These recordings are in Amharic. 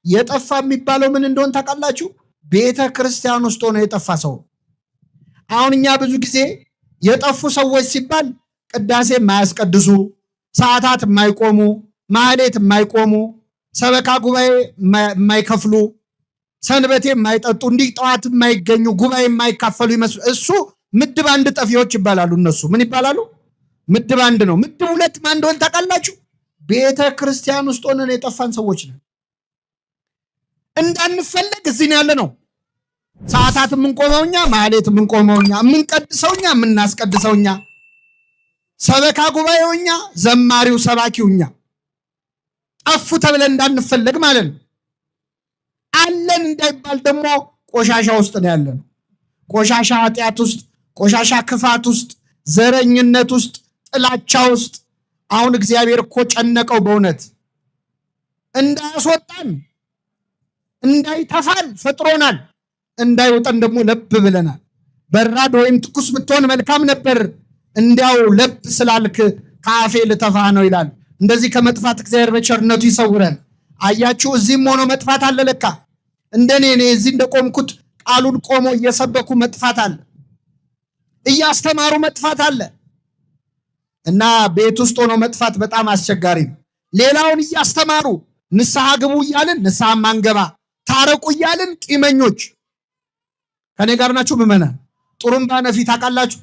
የጠፋ የሚባለው ምን እንደሆን ታውቃላችሁ? ቤተ ክርስቲያን ውስጥ ሆኖ የጠፋ ሰው። አሁን እኛ ብዙ ጊዜ የጠፉ ሰዎች ሲባል ቅዳሴ የማያስቀድሱ፣ ሰዓታት የማይቆሙ፣ ማህሌት የማይቆሙ፣ ሰበካ ጉባኤ የማይከፍሉ፣ ሰንበቴ የማይጠጡ፣ እንዲህ ጠዋት የማይገኙ፣ ጉባኤ የማይካፈሉ ይመስሉ። እሱ ምድብ አንድ ጠፊዎች ይባላሉ። እነሱ ምን ይባላሉ? ምድብ አንድ ነው። ምድብ ሁለት ማን እንደሆነ ታውቃላችሁ? ቤተ ክርስቲያን ውስጥ ሆነን የጠፋን ሰዎች ነን። እንዳንፈለግ እዚህ ነው ያለ ነው። ሰዓታት የምንቆመው እኛ፣ ማህሌት የምንቆመው እኛ፣ የምንቀድሰው እኛ፣ የምናስቀድሰው እኛ፣ ሰበካ ጉባኤው እኛ፣ ዘማሪው ሰባኪው እኛ። ጠፉ ተብለን እንዳንፈለግ ማለት ነው። አለን እንዳይባል ደግሞ ቆሻሻ ውስጥ ነው ያለ ነው። ቆሻሻ ኃጢአት ውስጥ፣ ቆሻሻ ክፋት ውስጥ፣ ዘረኝነት ውስጥ፣ ጥላቻ ውስጥ። አሁን እግዚአብሔር እኮ ጨነቀው በእውነት እንዳያስወጣን እንዳይተፋን ፈጥሮናል። እንዳይወጠን ደግሞ ለብ ብለናል። በራድ ወይም ትኩስ ብትሆን መልካም ነበር፣ እንዲያው ለብ ስላልክ ከአፌ ልተፋህ ነው ይላል። እንደዚህ ከመጥፋት እግዚአብሔር በቸርነቱ ይሰውረን። አያችሁ፣ እዚህም ሆኖ መጥፋት አለ ለካ። እንደኔ እኔ እዚህ እንደቆምኩት ቃሉን ቆሞ እየሰበኩ መጥፋት አለ፣ እያስተማሩ መጥፋት አለ። እና ቤት ውስጥ ሆኖ መጥፋት በጣም አስቸጋሪ ነው። ሌላውን እያስተማሩ ንስሐ ግቡ እያልን ንስሐ ማንገባ፣ ታረቁ እያልን ቂመኞች። ከኔ ጋር ናችሁ ምዕመናን? ጥሩምባ ነፊ ታውቃላችሁ?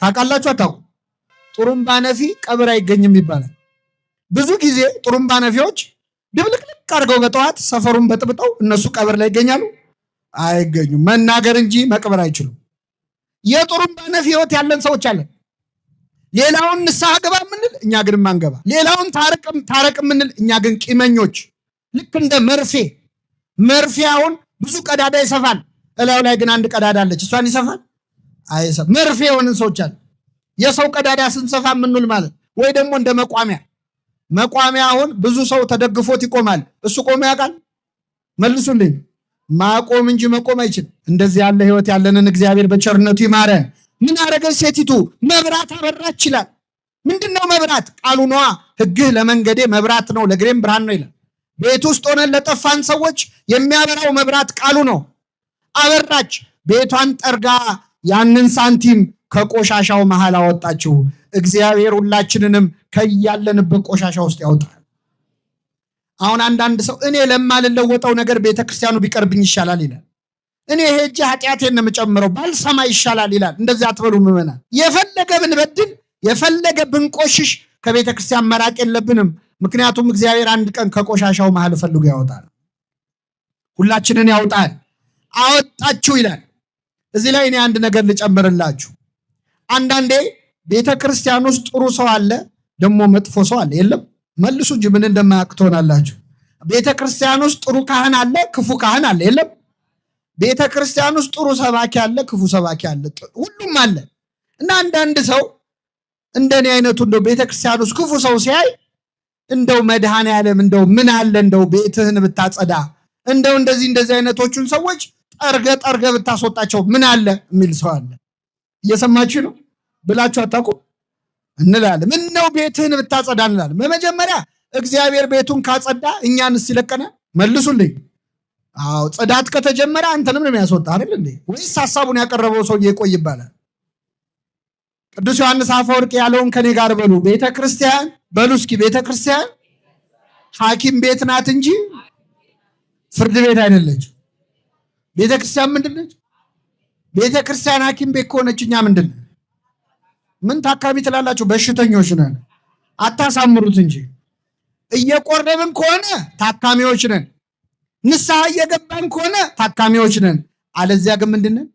ታውቃላችሁ? አታውቁ? ጥሩምባ ነፊ ቀብር አይገኝም ይባላል። ብዙ ጊዜ ጥሩምባ ነፊዎች ድብልቅልቅ አድርገው በጠዋት ሰፈሩን በጥብጠው እነሱ ቀብር ላይ ይገኛሉ? አይገኙም። መናገር እንጂ መቅበር አይችሉም። የጥሩምባ ነፊ ህይወት ያለን ሰዎች አለን። ሌላውን ንስሐ ግባ የምንል እኛ ግን ማንገባ፣ ሌላውን ታረቅ የምንል እኛ ግን ቂመኞች። ልክ እንደ መርፌ። መርፌ አሁን ብዙ ቀዳዳ ይሰፋል። እላዩ ላይ ግን አንድ ቀዳዳ አለች። እሷን ይሰፋል አይሰፋም። መርፌ የሆንን ሰዎች አለ። የሰው ቀዳዳ ስንሰፋ የምንውል ማለት ወይ ደግሞ እንደ መቋሚያ። መቋሚያ አሁን ብዙ ሰው ተደግፎት ይቆማል። እሱ ቆሞ ያውቃል? መልሱልኝ። ማቆም እንጂ መቆም አይችልም። እንደዚህ ያለ ህይወት ያለንን እግዚአብሔር በቸርነቱ ይማረን። ምን አረገች ሴቲቱ? መብራት አበራች ይላል። ምንድነው መብራት? ቃሉ ነዋ። ሕግህ ለመንገዴ መብራት ነው ለእግሬም ብርሃን ነው ይላል። ቤት ውስጥ ሆነን ለጠፋን ሰዎች የሚያበራው መብራት ቃሉ ነው። አበራች። ቤቷን ጠርጋ ያንን ሳንቲም ከቆሻሻው መሃል አወጣችው። እግዚአብሔር ሁላችንንም ከያለንበት ቆሻሻ ውስጥ ያወጣል። አሁን አንዳንድ ሰው እኔ ለማልለወጠው ነገር ቤተክርስቲያኑ ቢቀርብኝ ይሻላል ይላል። እኔ ሄጄ ኃጢአቴን ነው የምጨምረው ባልሰማ ይሻላል ይላል። እንደዚህ አትበሉ ምዕመናን። የፈለገ ብንበድል የፈለገ ብንቆሽሽ ከቤተ ክርስቲያን መራቅ የለብንም። ምክንያቱም እግዚአብሔር አንድ ቀን ከቆሻሻው መሃል ፈልጎ ያወጣል። ሁላችንን ያውጣል። አወጣችሁ ይላል። እዚህ ላይ እኔ አንድ ነገር ልጨምርላችሁ። አንዳንዴ ቤተ ክርስቲያን ውስጥ ጥሩ ሰው አለ፣ ደግሞ መጥፎ ሰው አለ። የለም መልሱ እንጂ ምን እንደማያውቅ ትሆናላችሁ። ቤተ ክርስቲያን ውስጥ ጥሩ ካህን አለ፣ ክፉ ካህን አለ። የለም ቤተ ክርስቲያን ውስጥ ጥሩ ሰባኪ አለ፣ ክፉ ሰባኪ አለ፣ ሁሉም አለ። እና አንዳንድ ሰው እንደኔ አይነቱ እንደው ቤተ ክርስቲያን ውስጥ ክፉ ሰው ሲያይ እንደው መድኃኔዓለም እንደው ምን አለ እንደው ቤትህን ብታጸዳ፣ እንደው እንደዚህ እንደዚህ አይነቶቹን ሰዎች ጠርገ ጠርገ ብታስወጣቸው ምን አለ የሚል ሰው አለ። እየሰማችሁ ነው ብላችሁ አታውቁም? እንላለን። ምን ነው ቤትህን ብታጸዳ እንላለን። በመጀመሪያ እግዚአብሔር ቤቱን ካጸዳ እኛንስ ይለቀናል? መልሱልኝ። አዎ ጽዳት ከተጀመረ አንተንም ነው የሚያስወጣ አይደል እንዴ? ወይስ ሐሳቡን ያቀረበው ሰውዬ ይቆይ ይባላል? ቅዱስ ዮሐንስ አፈወርቅ ያለውን ከኔ ጋር በሉ። ቤተ ክርስቲያን በሉ እስኪ፣ ቤተ ክርስቲያን ሐኪም ቤት ናት እንጂ ፍርድ ቤት አይደለች። ቤተ ክርስቲያን ምንድን ነች? ቤተ ክርስቲያን ሐኪም ቤት ከሆነች እኛ ምንድን ነን? ምን ታካሚ ትላላችሁ? በሽተኞች ነን። አታሳምሩት እንጂ እየቆረብን ከሆነ ታካሚዎች ነን። ንስሐ እየገባን ከሆነ ታካሚዎች ነን። አለዚያ ግን ምንድን ነን?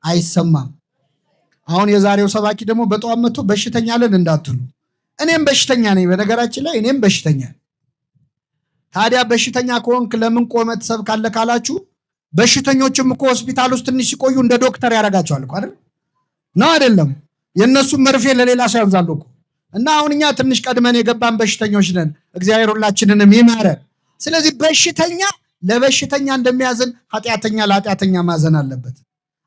አይሰማም። አሁን የዛሬው ሰባኪ ደግሞ በጠዋት መጥቶ በሽተኛ አለን እንዳትሉ። እኔም በሽተኛ ነኝ። በነገራችን ላይ እኔም በሽተኛ ነኝ። ታዲያ በሽተኛ ከሆንክ ለምን ቆመህ ትሰብካለህ ካላችሁ፣ በሽተኞችም እኮ ሆስፒታል ውስጥ ትንሽ ሲቆዩ እንደ ዶክተር ያደርጋቸዋል እኮ አይደል? ነው አይደለም? የእነሱም መርፌ ለሌላ ሰው ያንዛሉ እኮ። እና አሁን እኛ ትንሽ ቀድመን የገባን በሽተኞች ነን። እግዚአብሔር ሁላችንንም ይማረን። ስለዚህ በሽተኛ ለበሽተኛ እንደሚያዝን ኃጢአተኛ ለኃጢአተኛ ማዘን አለበት።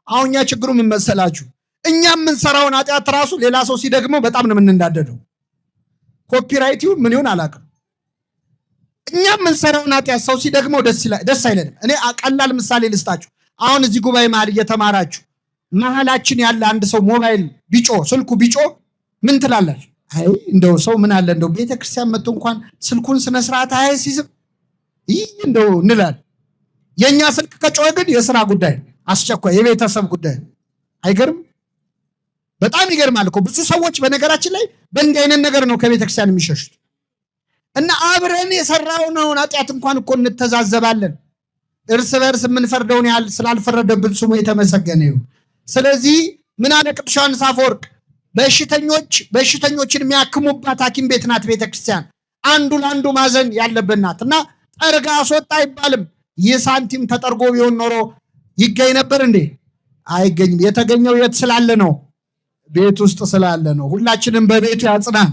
አሁን እኛ ችግሩ ምን መሰላችሁ? እኛ የምንሰራውን ኃጢአት ራሱ ሌላ ሰው ሲደግመው በጣም ነው የምንናደደው። Copyright ይሁን ምን ይሁን አላውቅም። እኛ የምንሰራውን ኃጢአት ሰው ሲደግመው ደስ አይለንም። እኔ ቀላል ምሳሌ ልስጣችሁ። አሁን እዚህ ጉባኤ መሀል እየተማራችሁ መሀላችን ያለ አንድ ሰው ሞባይል ቢጮህ፣ ስልኩ ቢጮህ ምን ትላላችሁ? አይ እንደው ሰው ምን አለ እንደው ቤተክርስቲያን መጥቶ እንኳን ስልኩን ስነስርዓት አያስይዝም፣ ይህ እንደው እንላለን። የእኛ ስልክ ከጮኸ ግን የስራ ጉዳይ፣ አስቸኳይ የቤተሰብ ጉዳይ። አይገርም? በጣም ይገርማል እኮ። ብዙ ሰዎች በነገራችን ላይ በእንዲህ አይነት ነገር ነው ከቤተክርስቲያን የሚሸሹት። እና አብረን የሰራነውን ኃጢአት እንኳን እኮ እንተዛዘባለን። እርስ በእርስ የምንፈርደውን ያህል ስላልፈረደብን ስሙ የተመሰገነ ይሁን። ስለዚህ ምን አለ ቅዱስ ዮሐንስ አፈወርቅ? በሽተኞችን የሚያክሙባት ሐኪም ቤት ናት ቤተክርስቲያን። አንዱ ለአንዱ ማዘን ያለብን ናት። እና ጠርጋ አስወጣ አይባልም። ይህ ሳንቲም ተጠርጎ ቢሆን ኖሮ ይገኝ ነበር እንዴ? አይገኝም። የተገኘው የት ስላለ ነው? ቤት ውስጥ ስላለ ነው። ሁላችንም በቤቱ ያጽናን።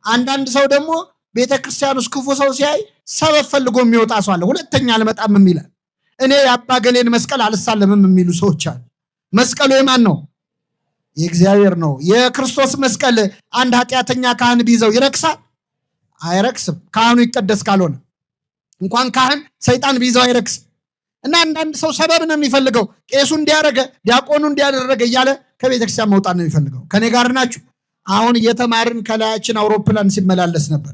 አንዳንድ ሰው ደግሞ ቤተክርስቲያን ውስጥ ክፉ ሰው ሲያይ ሰበብ ፈልጎ የሚወጣ ሰው አለ። ሁለተኛ አልመጣም የሚላል። እኔ የአባገሌን መስቀል አልሳለምም የሚሉ ሰዎች አሉ። መስቀሉ የማን ነው? የእግዚአብሔር ነው። የክርስቶስ መስቀል አንድ ኃጢአተኛ ካህን ቢይዘው ይረክሳል? አይረክስም። ካህኑ ይቀደስ ካልሆነ እንኳን ካህን ሰይጣን ቢይዘው አይረክስም። እና አንዳንድ ሰው ሰበብ ነው የሚፈልገው። ቄሱ እንዲያረገ፣ ዲያቆኑ እንዲያደረገ እያለ ከቤተክርስቲያን መውጣት ነው የሚፈልገው። ከኔ ጋር ናችሁ? አሁን እየተማርን ከላያችን አውሮፕላን ሲመላለስ ነበር።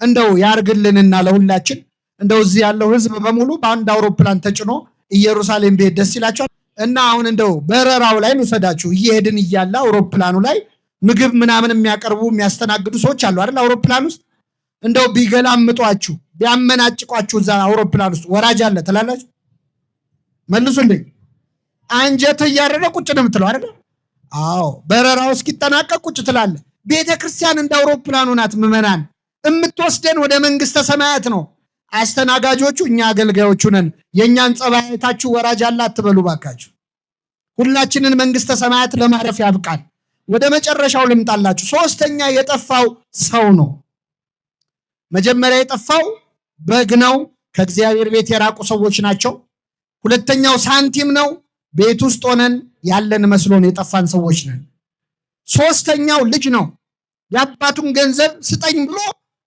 እንደው ያርግልንና ለሁላችን እንደው እዚህ ያለው ሕዝብ በሙሉ በአንድ አውሮፕላን ተጭኖ ኢየሩሳሌም ቢሄድ ደስ ይላቸዋል። እና አሁን እንደው በረራው ላይ ልውሰዳችሁ። እየሄድን እያለ አውሮፕላኑ ላይ ምግብ ምናምን የሚያቀርቡ የሚያስተናግዱ ሰዎች አሉ አይደል? አውሮፕላን ውስጥ እንደው ቢገላምጧችሁ ቢያመናጭቋችሁ እዛ አውሮፕላን ውስጥ ወራጅ አለ ትላላችሁ? መልሱልኝ። አንጀት እያረረ ቁጭ ነው የምትለው አይደል? አዎ፣ በረራው እስኪጠናቀቅ ቁጭ ትላለህ። ቤተ ክርስቲያን እንደ አውሮፕላኑ ናት። ምዕመናን፣ የምትወስደን ወደ መንግስተ ሰማያት ነው። አስተናጋጆቹ እኛ አገልጋዮቹ ነን። የእኛን ጸባይ አይታችሁ ወራጅ አለ አትበሉ ባካችሁ። ሁላችንን መንግስተ ሰማያት ለማረፍ ያብቃል። ወደ መጨረሻው ልምጣላችሁ። ሶስተኛ የጠፋው ሰው ነው። መጀመሪያ የጠፋው በግ ነው። ከእግዚአብሔር ቤት የራቁ ሰዎች ናቸው። ሁለተኛው ሳንቲም ነው። ቤት ውስጥ ሆነን ያለን መስሎን የጠፋን ሰዎች ነን። ሶስተኛው ልጅ ነው። የአባቱን ገንዘብ ስጠኝ ብሎ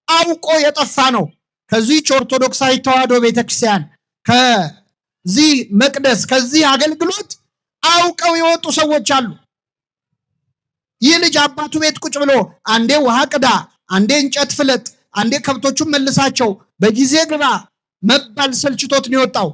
አውቆ የጠፋ ነው። ከዚህች ኦርቶዶክሳዊ ተዋሕዶ ቤተክርስቲያን፣ ከዚህ መቅደስ፣ ከዚህ አገልግሎት አውቀው የወጡ ሰዎች አሉ። ይህ ልጅ አባቱ ቤት ቁጭ ብሎ አንዴ ውሃ ቅዳ፣ አንዴ እንጨት ፍለጥ፣ አንዴ ከብቶቹን መልሳቸው፣ በጊዜ ግባ መባል ሰልችቶት ነው የወጣው።